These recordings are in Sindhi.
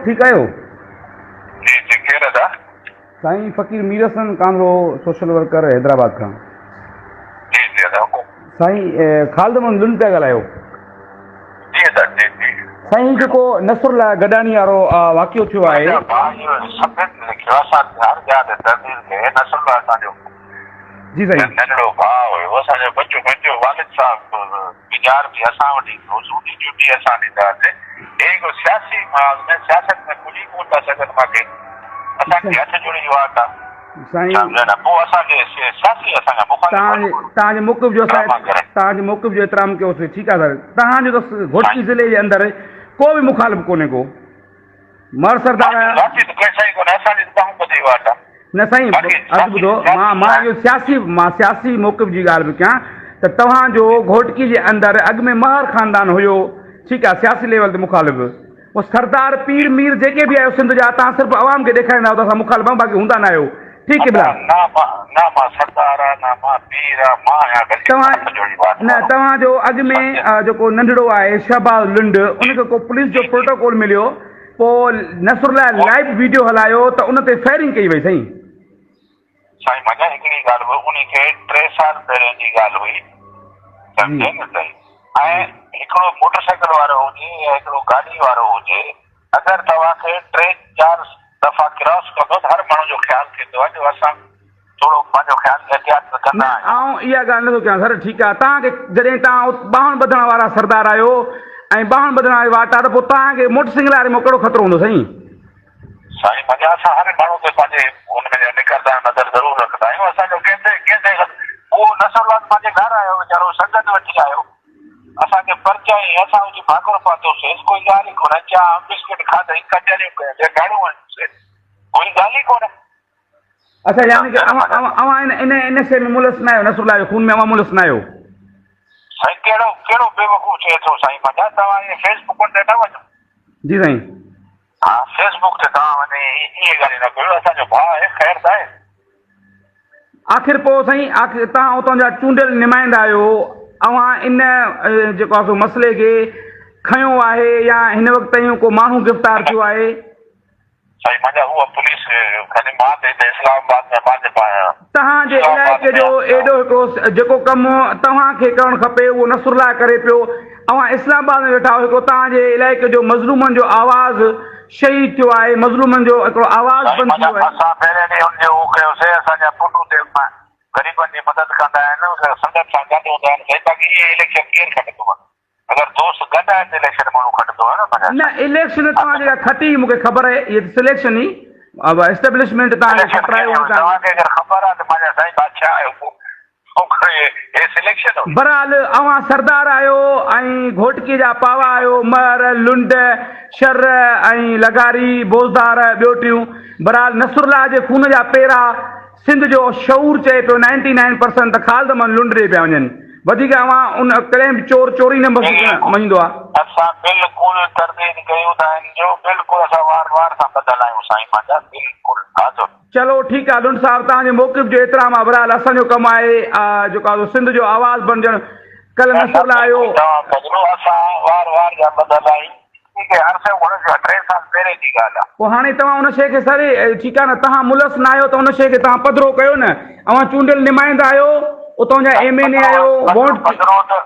ٺيڪ آهيو؟ جي جي ڪير ادا؟ سائين فقير مير حسن ڪانڌڙو سوشل ورڪر حيدرآباد کان. جي جي ادا حڪم. سائين خالد محمد لنڊ پيا ڳالهايو. جي ادا جي جي. سائين جيڪو نصر الله گڏاڻي وارو واقعو ٿيو آهي. ادا ڀاء اهو سڀن لکيو اسان هر جاء تي ترديد ڪئي نصر الله اسان جو جي سائين. ننڍڙو ڀاء هيو اسان جو ٻچو پنهنجو والد صاحب بجار به اسان وٽ ايندو هو سوني ڊيوٽي اسان ڏيندا هئاسين هي هڪ سياسي محاذ ۾ سياست ۾ پڄي ڪون ٿا سگهن مان کي اسان کي هٿ جوڙي جو آٽ آ سائين سمجهيو نه پوء اسان کي سياسي اسان جا مخالف توهان جي توهان جي موقف جو اسان توهان جي موقف جو احترام ڪيوسين ٺيڪ آ سر توهان جو ته گهوٽڪي ضلعي جي اندر ڪو به مخالف ڪونهي ڪو مر سردار آيا. ذاتي ته ڪنهن سان ئي ڪونهي اسان جي ته ٻانهن ٻڌي واٽ آ. نه سائين عرض ٻڌو مان مان اهو سياسي مان سياسي موقف جي ڳالهه به ڪيان ته توهان جو گهوٽڪي جي اندر اڳ ۾ مهر خاندان هيو ٺيڪ آ سياسي ليول تي مخالف پوء سردار پير مير جيڪي به آهيو سنڌ جا توهان صرف عوام کي ڏيکاريندا آهيو ته اسان مخالف آهيون باقي هوندا نه آهيو ٺيڪ قبلا. نه مان نه مان سردار آ نه مان پير آ مان آهيان غريب توهان هٿ جوڙي واٽ نه وارو. توهان جو اڳ ۾ جيڪو ننڍڙو آهي شهباز لنڊ ان کي ڪو پوليس جو پروٽوڪول مليو پوء نصر الله لائيو ويڊيو هلايو ته ان تي فائرنگ ڪئي وئي سائين. سائين مڃان هڪڙي ڳالهه به انهي کي ٽي سال پهرين جي ڳالهه هئي سمجهين نه سائين ۽ هڪڙو موٽر سائيڪل وارو هجي يا هڪڙو گاڏي وارو هجي اگر توهان کي ٽي چار دفعا ڪراس ڪندو ته هر ماڻهو جو خيال ٿيندو آهي جو اسان ٿورو پنهنجو خيال احتياط به ڪندا نه آهيون. آئون اها ڳالهه نٿو ڪيان سر ٺيڪ آهي توهان کي جڏهن توهان ٻانهن ٻڌڻ وارا سردار آهيو ۽ ٻانهن ٻڌڻ واري واٽ آهي ته پوء توهان کي موٽر سائيڪل واري مان ڪهڙو خطرو هوندو سائين. سائين مڃان اسان هر ماڻهو تي پنهنجي ان ۾ نڪردا آهيون نظر ضرور رکندا آهيون اسان جو ڪنهن تي ڪنهن تي اهو نصر الله ته پنهنجي گهر آيو ويچارو سنگت وٺي آيو اسان کي پرچائين، اسان اچي ڀاڪر پاتوسيس، ڪوئي ڳالهه ئي ڪونه، چانهه بسڪٽ کاڌئين، ڪچهريون ڪيوسين، گهڙون هنيوسين، ڪوئي ڳالهه ئي ڪونه. اڇا يعني ڪه اوهان اوهان ان ان ان شيء ۾ ملوث نه آهيو نصر الله جي خون ۾ اوهان ملوث نه آهيو. سائين ڪهڙو ڪهڙو بيوقوف چئي ٿو سائين پنهنجا توهان ائين فيس بڪن تي نه وڃو. جي سائين. ها فيس بڪ تي توهان وڃي ائين ڳالهيون نه ڪيو اسان جو ڀاء آهي خير ته آهي. آخر پوء سائين آخر توهان اتان جا چونڊيل نمائندا آهيو اوهان ان جيڪو آهي سو مسئلي کي کنيو آهي يا هن وقت تائين ڪو ماڻهو گرفتار ٿيو آهي؟ سائين منهنجا هو پوليس کڻي مان ته هتي اسلام آباد ۾ پنهنجي پايان. توهان جي علائقي جو ايڏو هڪڙو جيڪو ڪم توهان کي ڪرڻ کپي اهو نصرالله ڪري پيو اوهان اسلام آباد ۾ ويٺا آهيو هڪڙو توهان جي علائقي جو مظلومن جو آواز شهيد ٿيو آهي مظلومن جو هڪڙو آواز سائين بند ٿي معنيٰ ويو آهي. اسان پهرين ڏينهن ان جو اهو ڪيوسي اسان جا پٽ اتي غريبن جي مدد ڪندا آهن سنگت سان گڏ هوندا آهن سائين باقي ائين اليڪشن ڪير کٽندو آهي اگر دوست گڏ آهن ته اليڪشن ماڻهو کٽندو آهي نه پنهنجا نه اليڪشن توهان جيڪا کٽي مون کي خبر آهي اهي ته سليڪشن ئي اسٽيبلشمينٽ توهان کي اليڪشن کٽرايو ڪهڙي ۽ هئي توهان توهان کي اگر خبر آهي ته پنهنجا سائين بادشاهه آهيو پوء بھرحال اوھان سردار آھيو ۽ گھوٽڪي جا پاوا آھيو، مهر، لنڊ، شر ۽ لغاري، بوزدار، ٻيو ٽيون. بھرحال نصرالله جي خون جا پيرا سنڌ جو شعور چئي پيو نائنٽي نائن پرسنٽ ته خالد احمد لنڊ ڏي پيا وڃن. وڌيڪ اوھان ان ڪڏھن به چور چوري نه مڃيندو آ. اسان بلڪل ترديد ڪيون ٿا ان جو بلڪل اسان وار وار سان ٻڌل آهيون سائين پنهنجا بلڪل حاضر. چلو ٺيڪ آ لنڊ صاحب توهان جي موقف جو احترام آ بھرحال اسان جو ڪم آهي جيڪو آ سو سنڌ جو آواز بڻجڻ ڪلھ نه نصر نه الله آيو. بلڪل توهان بدلو اسان وار وار جا ٻڌل آهيون ٺيڪ آهي عرصو گهڻو ٿيو آهي ٽي سال پهرين جي ڳالهه آ. پوء هاڻي توهان ان شيء کي سر ٺيڪ آ نه توهان ملوث نه آهيو ته ان شيء کي توهان پڌرو ڪيو نه اوهان چونڊيل نمائندا آهيو اتان جا ايم اين اي آهيو ووٽ پڌرو ته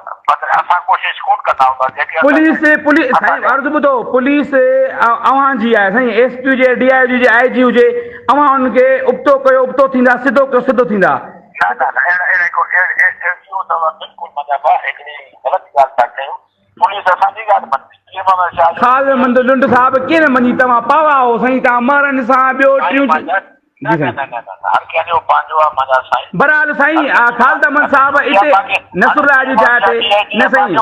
اسان ڪوشش ڪون ڪندا هوندا جيڪي پوليس پوليس سائين عرض ٻڌو پوليس اوهان جي آهي سائين ايس پي هجي ڊي I جي هجي آء جي هجي اوهان انهن کي ابتو ڪيو ابتو ٿيندا سڌو ڪيو سڌو ٿيندا. نه نه نه اهڙا اهڙا ڪو اهڙو اهو بلڪل مطلب هڪڙي غلط ڳالهه ٿا ڪيو پوليس اسان جي ڳالهه مڃي پير محمد شاهه جو خال مند لنڊ صاحب ڪيئن نه مڃي توهان پاوا آهو سائين توهان مهرن سان ٻيو سائين ٽيون مانجا جي نه سائين. نه نه نه نه هر ڪنهن جو پنهنجو آ مانجا سائين بھرحال سائين خالد احمد صاحب اتي نصرالله جي جاء تي نه سائين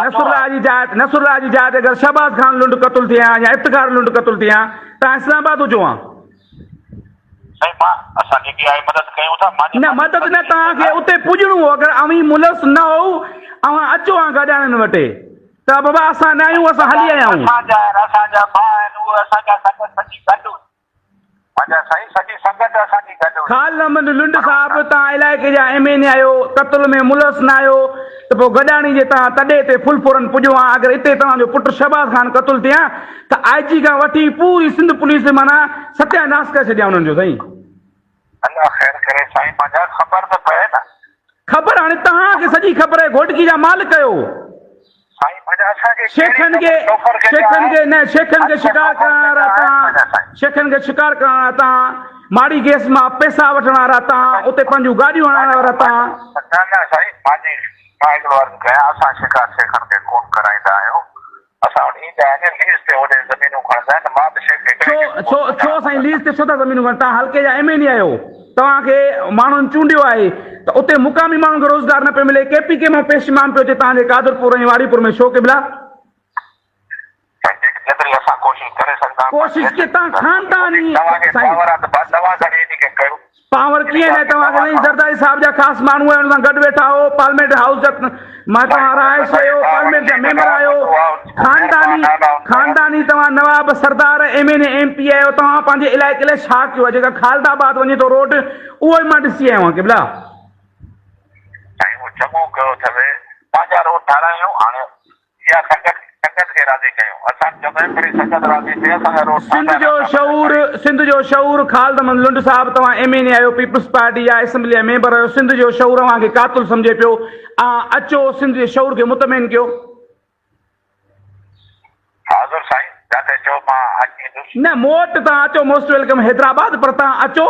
نصرالله جي جاء نصرالله جي جاء تي اگر شهباز خان لنڊ قتل ٿئي ها يا افتخار لنڊ قتل ٿئي ها تان اسلام آباد هجو ها. سائين مان اسان جيڪي آهي مدد ڪيون ٿا مانجي نه مدد نه توهان کي اتي پڄڻو هو اگر اوهين ملوث نه هئو اوهان اچو ها گڏاڻين وٽ ته بابا اسان نه آهيون اسان هلي آيا آهيون. اسان جا آهن اسان جا ڀاء آهن اهي اسان جا سنگت سڄي گڏ هئي. مانجا سائين سڄي سنگت اسان جي گڏ هئي. خالد احمد لنڊ صاحب توهان علائقي جا ايم اين اي آهيو قتل ۾ ملوث نه آهيو ته پوء گڏاڻي جي توهان تڏي تي فل فورن پڄو ها اگر اتي توهان جو پٽ شهباز خان قتل ٿئي ها ته آء جي کان وٺي پوري سنڌ پوليس معنيٰ ستيا ناس ڪري ڇڏي ها انهن جو سائين. الله خير ڪري سائين پنهنجا خبر ته پئي نه. خبر هاڻي توهان کي سڄي خبر آهي گهوٽڪي جا مالڪ آهيو. سائين پنهنجا اسان کي ڪهڙي شيخن کي خبر شوفر کي شيخن ڏيان کي نه شيخن کي اڄ شڪار شوفر ڪرڻ کي وارا ڏيان توهان پنهنجا سائين. شيخن کي شڪار ڪرڻ وارا توهان ماڙي گيس مان پئسا وٺڻ وارا توهان اتي پنهنجون گاڏيون هڻائڻ وارا توهان. نه نه سائين مانجي مان هڪڙو عرض ڪيان اسان شڪار شيخن کي ڪون ڪرائيندا آهيون اسان وٽ ايندا آهن ليز تي هوڏي زمينون کڻندا آهن مان به شيخ هڪڙي ڇو کي ڇو ڪون ڇو سائين ليز تي ڇو ٿا زمينون کڻن توهان حلقي جا ايم اين اي آهيو توهان کي ماڻهن چونڊيو آهي ته اتي مقامي ماڻهن کي روزگار نه پيو ملي ڪي پي ڪي مان پيش امام پيو اچي توهان جي قادرپور ۽ واڙيپور ۾ ڇو قبلا. سائين جيڪي جيتري اسان ڪوشش ڪري سگهندا آهيون ڪوشش ڪي توهان خانداني توهان کي سائين. پاور آ ته دوا کڻي انهي کي ڪيو. پاور ڪيئن نه توهان کي سائين زرداري صاحب جا خاص ماڻهو آهيو ان سان گڏ ويٺا هو پارلمينٽ هائوس جا مان توهان رهائش آهيو پارلمينٽ جا ميمبر آهيو خانداني خانداني توهان نواب سردار M N A M P آهيو توهان پنهنجي علائقي لاء ڇا ڪيو آهي جيڪا خالد آباد وڃي ٿو روڊ اهو ئي مان ڏسي آيو آهيان قبلا. سائين اهو چڱو ڪيو اٿوي پنهنجا روڊ ٺارايون هاڻي اها سنگت سنگت کي راضي ڪيون اسان چوندا آهيون پهرين سنگت راضي ٿئي اسان جا روڊ سنڌ جو شعور سنڌ جو شعور خالد احمد لنڊ صاحب توهان ايم اين اي آهيو پيپلز پارٽي جا اسيمبلي جا ميمبر آهيو سنڌ جو شعور اوهان کي قاتل سمجهي پيو آ اچو سنڌ جي شعور کي مطمئن ڪيو. حاضر سائين جاتي چئو مان اچي ايندس. نه مون وٽ توهان اچو موسٽ welcome Hyderabad پر توهان اچو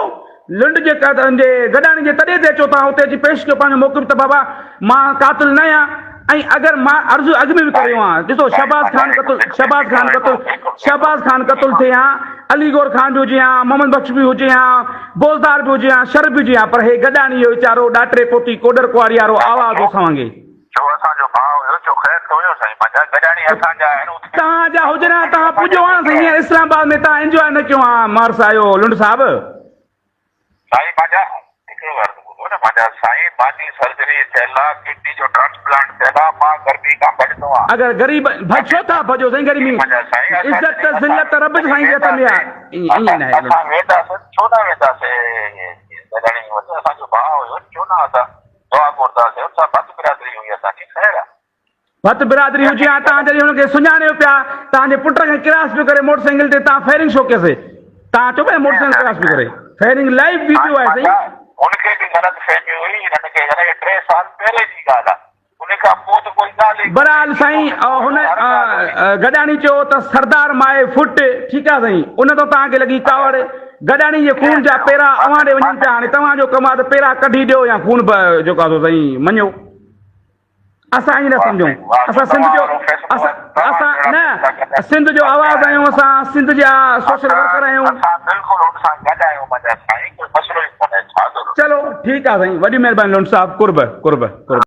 لنڊ جي جي گڏاڻي جي تڏي تي اچو توهان اتي اچي پيش ڪيو پنهنجو موقف ته بابا مان قاتل نه آهيان ۽ اگر مان عرض اڳ ۾ به ڪريو آهيان ڏسو شهباز خان قتل شهباز خان قتل شهباز خان قتل ٿئي ها علي گور خان به هجي ها محمد بخش به هجي ها بوزدار به هجي ها شر به هجي ها پر هي گڏاڻي جو ويچارو ڏاٽري پوتي ڪوڏر ڪنواري وارو آواز اسان وانگي جو اسان جو ڀاء هيو چو خير ته هيو سائين پنهنجا گڏاڻي اسان جا آهن اتي توهان جا هجن ها توهان پڄو ها سائين هينئر اسلام آباد ۾ توهان انجواء نه ڪيو ها مارس آيو لنڊ صاحب. سائين پنهنجا هڪڙو عرض ٻڌو نه پنهنجا سائين مانجي سرجري ٿيل آ ڪڊني جو ٽرانسپلانٽ ٿيل آ مان گرمي کان ڀڄندو آ. اگر غريب ڀڄ ڇو ٿا ڀڄو سائين گرمي عزت ذلت رب سائين جي هٿ ۾ آ ائين ناهي لنڊ. اسان وينداسين ڇو نه وينداسين گڏاڻي وٽ اسان جو ڀاء هيو ڇو نه اسان دعا گهرنداسين ان سان ڀت برادري هئي اسان جي خير آ. ڀت برادري هجي ها تان جڏهن هن کي سڃاڻيو پيا تان جي پٽ کي ڪراس پيو ڪري موٽر سائيڪل تي تان فائرنگ ڇو ڪيسي تان چئو پيا موٽر سائيڪل ڪراس پيو ڪري فائرنگ لائيو ويڊيو آهي سائين. هن کي به غلط فهمي هئي هنن کي هن کي 3 سال پهرين جي ڳالهه آ ان کان پوء ته ڪوئي ڳالهه ئي ڪونهي. بھرحال سائين هن گڏاڻي چيو ته سردار مائي ڦٽ ٺيڪ آ سائين ان تان توهان کي لڳي ڪاوڙ گڏاڻي جي خون جا پيرا اوهان ڏي وڃن پيا هاڻي توهان جو ڪم آ ته پيرا ڪڍي ڏيو يا خون به جيڪو آ سو سائين مڃيو اسان ائين نه سمجهون اسان سنڌ جو اسان اسان نه سنڌ جو آواز آهيون اسان سنڌ جا سوشل ورڪر آهيون. اسان بلڪل ان سان گڏ آهيون منهنجا سائين ڪوئي مسئلو ئي ڪونهي ڇا ضرورت. چلو ٺيڪ آ سائين وڏي مهرباني لنڊ صاحب قرب قرب قرب.